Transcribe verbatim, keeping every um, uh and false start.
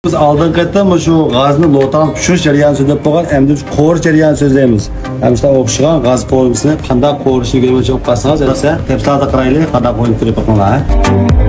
بىز ئالدىنقى قېتىم مۇشۇ غازنى لوتاڭ پىشۇرۇش جەريانى سۆزلەپ بولغان، ئەمدى قورۇش جەريانى سۆزلەيمىز. ھەم شۇنداق ئوخشىغان غاز قورۇمىسىنى قانداق قورۇشنى ئۆگەنمەكچى بولۇپ قالسىڭىز، ئەلۋەتتە تەپسىلاتىغا قارايلى، قانداق قورۇپ بېقىڭلار.